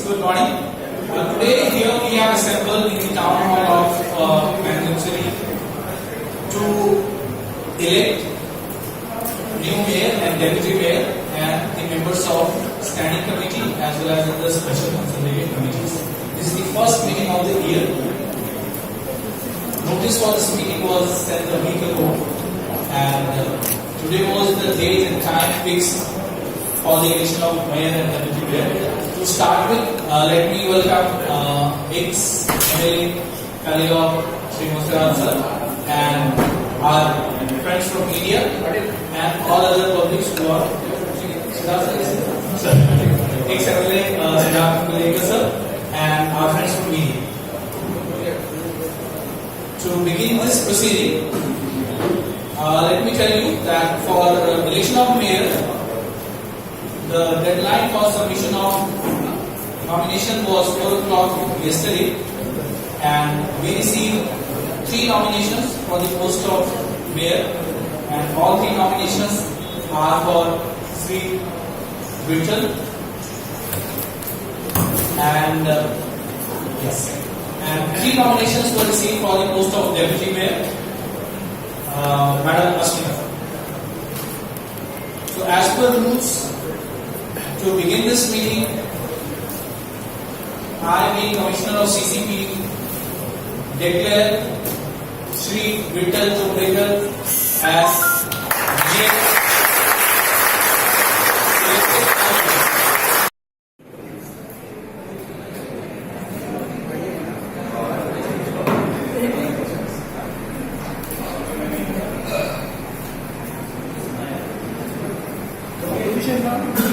Good morning. Today here we have assembled in the town hall of Panjim City to elect new mayor and deputy mayor and the members of standing committee as well as the special consultative committees. This is the first meeting of the year. Notice for this meeting was sent a week ago, and today was the date and time fixed for the election of mayor and deputy mayor. To start with, let me welcome ex-MLA Taleigao Shri Monserrate sir and our friends from media and all other publics who are Siddharth sir, is it? Sir, ex-MLA Siddharth Malekar sir and our friends from media. To begin this proceeding, let me tell you that for election of mayor, the deadline for submission of nomination was 4 o'clock yesterday, and we received 3 nominations for the post of mayor, and all 3 nominations are for Sri Vittal, and yes, and 3 nominations were received for the post of deputy mayor, Madam Asmita. So as per rules, to begin this meeting, I, being Commissioner of CCP, declare Shri Vittal Chopdekar as mayor selected as mayor.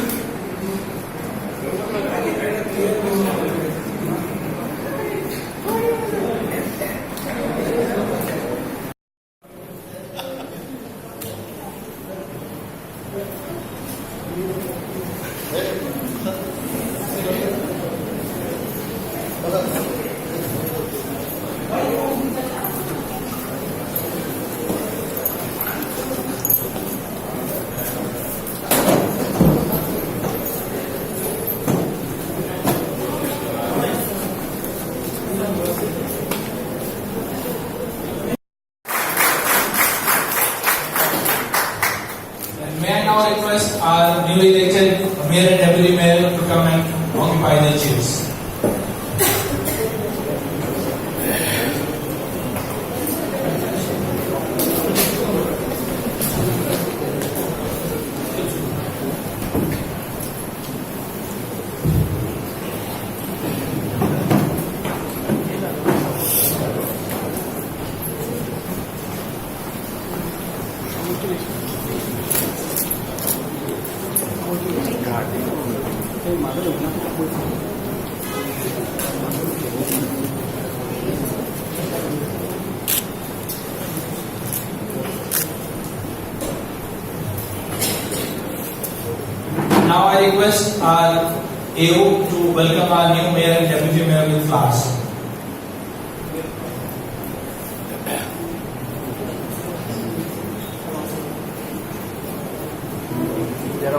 And may I now request our newly elected mayor and deputy mayor to come and occupy their chairs. Now I request our AO to welcome our new mayor and deputy mayor with flowers. Sir,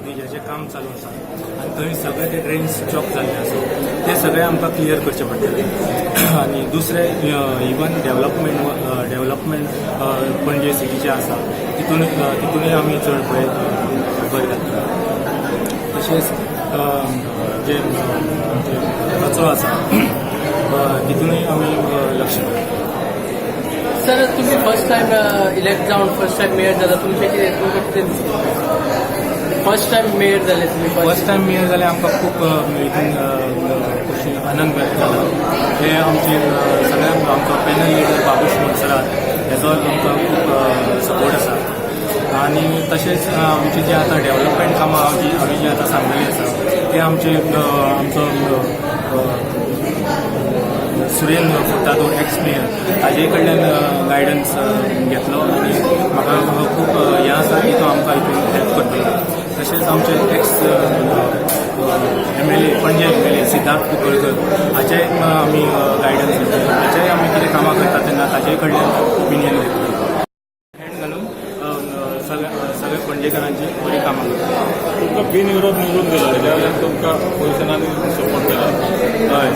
ब्रिजाचें काम चालू आसा आनी थंय सगळे ते drains chalk जाल्ले आसा, ते सगळे आमकां क्लियर करचे पडटले. आनी दुसरें, इवन डेव्हलपमेंट पणजे सिटीचे आसा, तितूनय आमी चड पळय भर घातला. तशेंच जे आमचे कचरो आसा, तितूनय आमी लक्ष घातला. सर, तुम्ही फर्स्ट टाइम इलेक्ट जावन फर्स्ट टाइम मेयर जाला, तुमचें कितें, तुमकां कितें दिसता? फर्स्ट टाइम मेयर जाले तुम्ही. फर्स्ट टायम मेयर जाल्यार आमकां खूब हितून खुशी, आनंद जाला. हे आमचे सगळ्यांक आमचो पॅनल लिडर बाबूश मोन्सेरात हेजो आमकां खूब सपोर्ट आसा. आनी तशेंच आमची जी आतां डेवलपमेंट कामां जी हांवें जी आतां सांगलेली आसा ते आमचे आमचो सुरेन फुर्तादो एक्स मेयर ताजे कडल्यान गायडन्स घेतलो आनी म्हाका खूब हें आसा की तो आमकां हितून हेल्प करतलो. तशेंच आमचे ex MLA, Panaji MLA Siddharth Kunkalkar हाचेय आमी गायडन्स घेतले. हाचेय आमी कितें कामां करता तेन्ना ताजे कडल्यान ओपिनियन घेतले. हँड घालून सगळ्या सगळ्या पणजेकारांची बरी कामां करता. तुमकां बिनविरोध निवडून दिला तेज्या वयल्यान तुमकां पोजिशनान सपोर्ट केला. हय.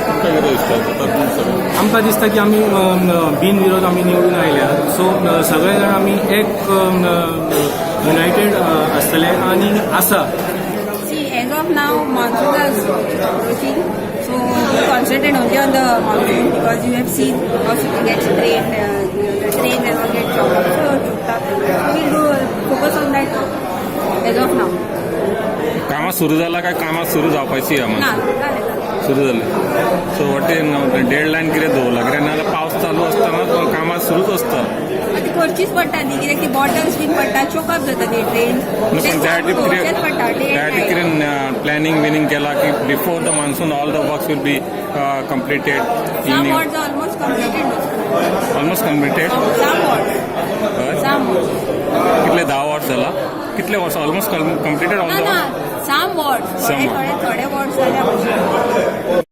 तुमकां कितें दिसता आतां तुमी सगळें? आमकां दिसता की आमी बिनविरोध आमी निवडून आयल्या, सो सगळे जाण आमी एक युनायटेड आसतले आनी आसा. See, as of now, monsoon is approaching, so we concentrate only on the monsoon because you have seen how city gets drained, the drains and all get choked up. So, choked up. So we'll do focus on that as of now. कामां सुरू जाला काय कामां सुरू जावपाची आहा? ना, जालें. सुरू जाली. सो what dead line कितें दवरला? कित्याक नाजाल्यार पावस चालू आसतना कामां सुरूच आसता. ती करचीच पडटा न्ही, कित्याक ती बॉटल्स बीन पडटा, चोकअप जाता ती ड्रेन. पण त्या खातीर पडटा कितें डे त्या खातीर कितें प्लॅनिंग बिनींग केला की before the monsoon all the works will be completed? Some wards almost completed. Almost completed? Some wards, some wards. कितले, 10 वर्स जाला? कितले वर्स ऑलमोस्ट कंप्लिटेड ऑल ना the ना, सम वॉर्ड्स. Some थोडे थोडे थोडे वॉर्ड्स जाल्या.